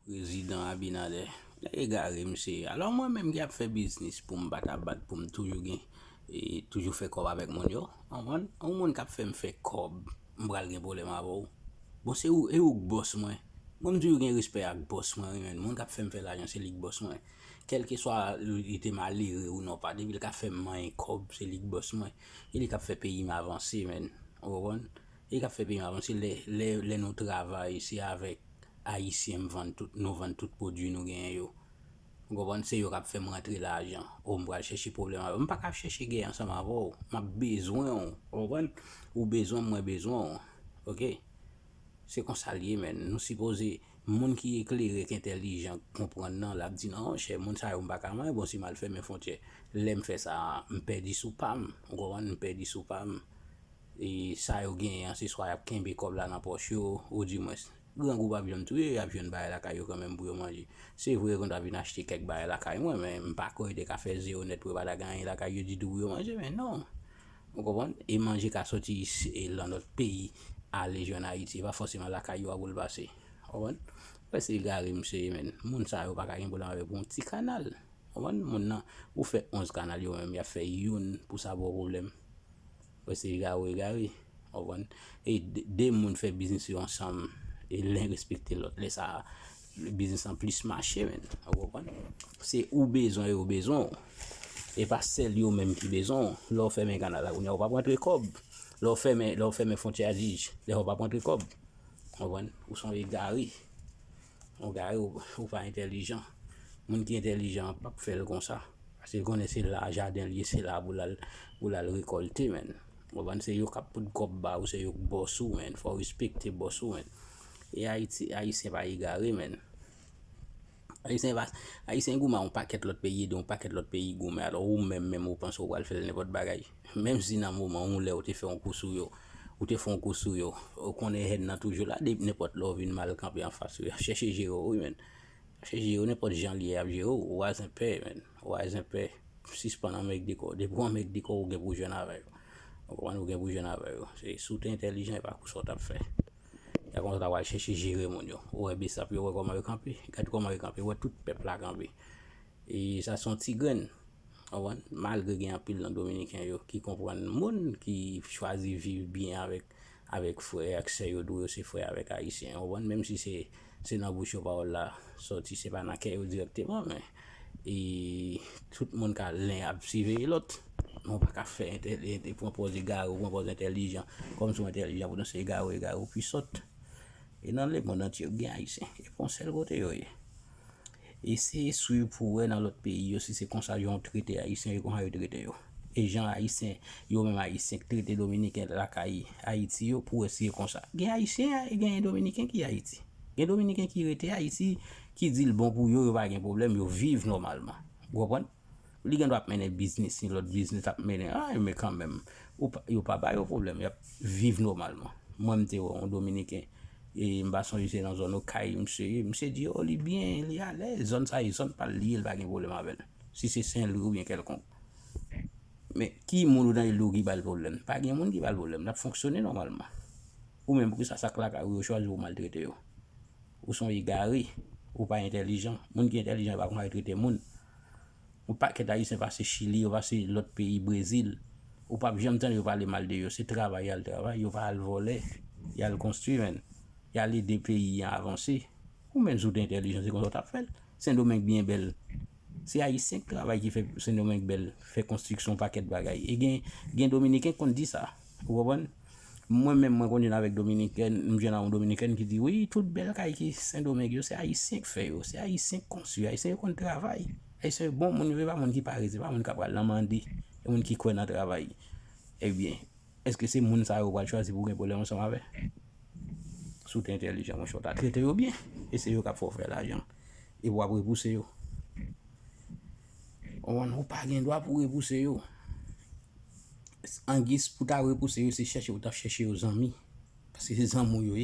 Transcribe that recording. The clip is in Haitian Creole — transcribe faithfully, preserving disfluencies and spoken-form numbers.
Prezidan Abinader. Egare misye. Alò mwen menm ki ap fè biznis pou m pa ta bat, pou m toujou gen, e, toujou fè kòb avèk moun yo. Konprann? Yon moun k ap fè m fè kòb, m pral gen pwoblèm avè w. Bon, se ou, e ou k bòs mwen. Mwen m toujou gen respè ak bòs mwen, wi, men moun k ap fè m fè lajan, se li k bòs mwen. Kèlkeswa li te malere ou non pa, depi l ka fè m manyen kòb, se li k bòs mwen. E li k ap fè peyi m avanse, men. Ou konprann? E li k ap fè peyi m avanse. Lè, lè, lè nou travay, se avèk Ayisyen m vann tout, nou vann tout pwodui nou genyen yo. Ou konprann? Se yo k ap fè m rantre lajan. O, m pral chèche pwoblèm avè w. M pa ka chèche gè ansanm avè w. M ap bezwen w. Ou konprann? Ou bezwen m, mwen bezwen w. Oke? Se konsa l ye, men. Nou sipoze, moun ki eklere, k entèlijan, k konprann nan, l ap di, "Non, monchè, moun sa yo m pa ka manyen, bon, si m al fèmen fwontyè, lè m fè sa, m pèdi sou pa m." Ou konprann? M pèdi sou pa m. E sa yo genyen an, se swa y ap kenbe kòb la nan pòch yo, oudimwens, grangou p ap janm touye yo, y ap jwenn bagay lakay yo kanmenm pou yo manje. Se vre, yo konn ta vin achte kèk bagay lakay mwen, men m pa kwè yo te ka fè zewo nèt pou yo pa ta gen anyen lakay yo ditou pou yo manje, men non. Ou konprann? E manje ka soti isi, e lan lòt peyi, ale jwenn Ayiti. E pa fòseman lakay yo a pou l pase. Ou konprann? Wè, se egare misye ye, men. Moun sa yo pa ka gen pwoblèm avè pou yon ti kanal. Ou konprann? Moun nan, ou fè onz kanal yo menm, y ap fè youn pou sa ba w pwoblèm. Wè, se egare w egare. Ou konprann? E de, de moun fè biznis yo ansanm, e len respekte lòt. Lè sa a, biznis lan plis mache, men. Ou konprann? Se ou bezwen, yo bezwen w. E pa sèl yo menm ki bezwen w. Lè w fèmen kanal la, kounye a, ou p ap rantre kòb. Lè w fèmen, lè w fèmen fwontyè a, jij, lè w p ap rantre kòb. Ou konprann? Ou se yon egare. Yon egare, ou, ou pa entèlijan. Moun ki entèlijan an p ap fè l konsa. Paske l konnen se la jaden l ye, se la pou l al, pou l al rekòlte, men. Ou konprann? Se yo k ap pote kòb ba ou, se yo k bòs ou, men. Fò w respekte bòs ou, men. E Ayiti, Ayisyen pa egare, men. Ayisyen pa, Ayisyen goumen a yon pakèt lòt peyi, ede yon pakèt lòt peyi goumen. Alò, ou menm, menm, ou panse ou pral fè l nenpòt bagay. Menm si nan moman, yon lè ou te fè yon kou sou yo, ou te fè yon kou sou yo, ou konnen hèn nan toujou la, depi nenpòt lè w vin mal kanpe anfas yo, y ap chèche jere w, wi, men. Chèche jere w, nenpòt jan l ye, y ap jere w. Wise and pay, men. Wise and pay. Sispann anmègde kò w. Depi w anmègde kò w, ou gen pou jwenn avè yo. Ou konprann, ou gen pou jwenn avè yo. Se, si w te entèlijan, e pa kou sa w t ap fè. E konsa w ta pral chèche jere moun yo. Ou wè besap yo, ou wè kòman yo kanpe. Gad kòman yo kanpe. Ou wè tout pèp la kanpe. E sa se yon ti grenn. Ou konprann? Malgre gen anpil nan Dominiken yo ki konprann moun, ki chwazi viv byen avèk, avèk frè ak sè yo, di w yo se frè avèk Ayisyen. Ou konprann? Menm si se, se nan bouch yo pawòl la sòti, se pa nan kè yo dirèkteman, men, e, tout moun ka len ap siveye lòt. Men w pa ka fè entè-, entè-, pran pòz egare, ou pran pòz entèlijan. Kòmsi w entèlijan, poutan se egare, egare, ou pi sòt. E nan lemonn antye, gen Ayisyen. E pa yon sèl kote yo ye. Eseye swiv pou w wè nan lòt peyi yo, si se konsa jan yo trete Ayisyen, e konsa yo trete yo. E jan Ayisyen, yo menm Ayisyen k trete Dominiken lakay Ayiti yo, pou w wè si se konsa. Gen Ayisyen, e gen Dominiken ki Ayiti. Gen Dominiken ki rete Ayiti, ki di l bon pou yo, yo pa gen pwoblèm, yo viv nòmalman. Ou konprann? Li gen dwa ap mennen biznis, ni lòt biznis ap mennen. Ay, men kanmenm, ou pa, yo pa ba yo pwoblèm, y ap viv nòmalman. Mwen, m te wè yon Dominiken, e m pa sonje se nan zòn Okay, misye, misye di, o, li byen, li alèz, zòn sa e zòn pa l li ye, li pa gen pwoblèm avè l. Si se Sen Lwi oubyen kèlkonk. Men, ki moun ou tande l di w ki ba l pwoblèm? Pa gen moun ki ba l pwoblèm, l ap fonksyone nòmalman. Ou menm, poukisa sa k lakay ou yo chwazi pou w maltrete yo? Ou se yon egare, ou pa entèlijan. Moun ki entèlijan, yo pa konn sa yo trete moun. Yon pakèt Ayisyen pase Chili, yo pase lòt peyi, Brezil. Ou p ap janm tande yo pale mal de yo. Se travay y al travay, yo pa al vòlè. Y al konstwi, men. Y al ede peyi an avanse. Ou menm, si w te entèlijan, se konsa w t ap fè l. Sendomeng byen bèl. Se Ayisyen k travay ki fè Sendomeng bèl, fè konstriksyon, pakèt bagay. E gen, gen Dominiken k konn di sa. Ou konprann? Mwen menm, mwen konn jwenn avèk Dominikèn, m jwenn a yon Dominikèn ki di, wi, tout bèl kay ki Sendomeng yo, se Ayisyen k fè yo, se Ayisyen k konstwi, Ayisyen yo konn travay. Ayisyen yo bon moun, yo, e pa moun ki parese, pa moun k ap pral nan mande, e moun ki kwè nan travay. Ebyen, èske se moun sa yo w pral chwazi pou w gen pwoblèm ansanm avè? Si w te entèlijan, monchè, w ta trete yo byen, e se yo k ap fè w fè lajan, e w ap repouse yo. Ou konprann? Ou pa gen dwa pou w repouse yo. Angis pou ta repouse yo, se chèche ou t ap chèche yo zanmi. Paske se zanmi w yo ye.